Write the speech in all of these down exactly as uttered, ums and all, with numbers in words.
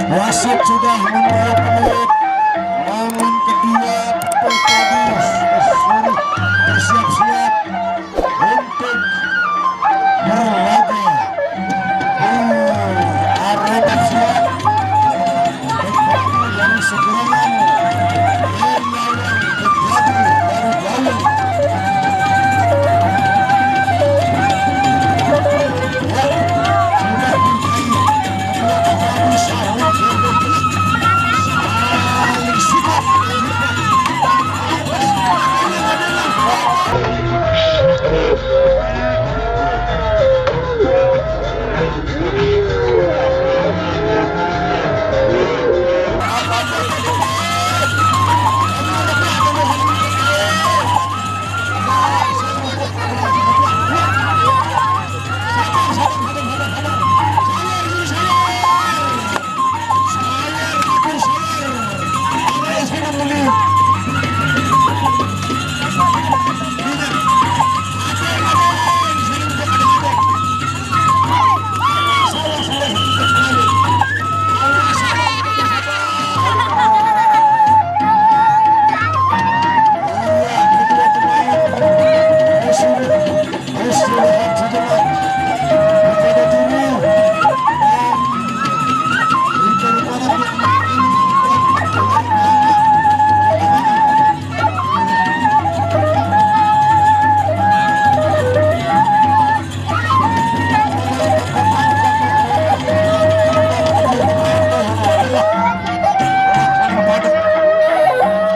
Wasit sudah membawa peluit. Momen kedua, Perpadu suruh bersiap-siap untuk berlaga. Uh, Arema siap. Dari segerangan. Dari gawang.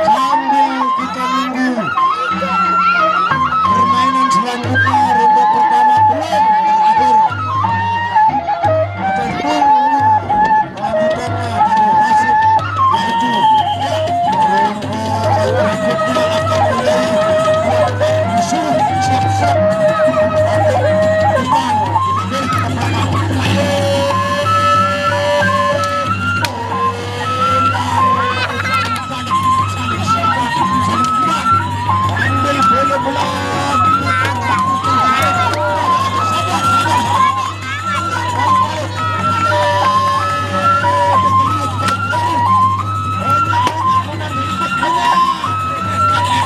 Sambil kita nunggu permainan selanjutnya, ronde pertama belum berakhir. Kita tunggu kelanjutannya dari wasit, yaitu ronde berikutnya akan mulai. Disuruh siap-siap. Ayo.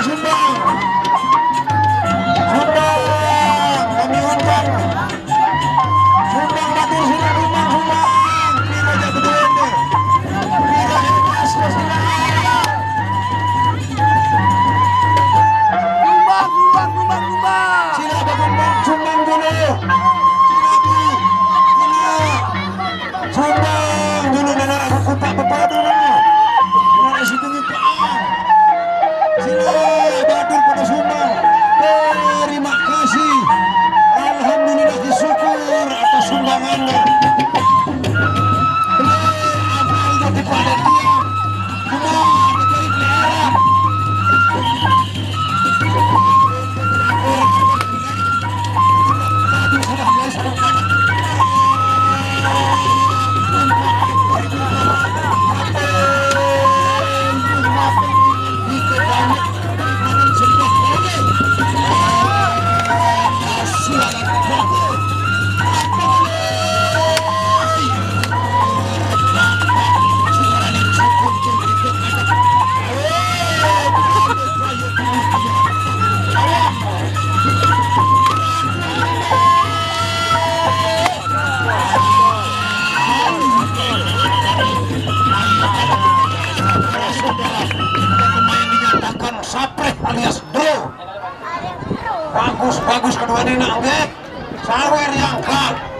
Sumbang. Sumbang, kami undang. Sumbang batur sila Sumbang, Sumbang. Ini raja beduende. Ini raja emas, Sumbang. Sumbang, Sumbang, Sumbang, Sumbang. Sila batur Sumbang dulu. Sila dulu. Sila. Sumbang dulu, nana aku kupak bepadu nana. Nana situ ngipaang. Sila batur pada Sumbang. Terima kasih. Alhamdulillah, syukur atas sumbangannya. Beliau apa yang daripada dia. Semua menjadi pelihara. Pemain dinyatakan sapreh alias draw. Bagus, bagus kedua ini nak, nggih. Sawer yang kak.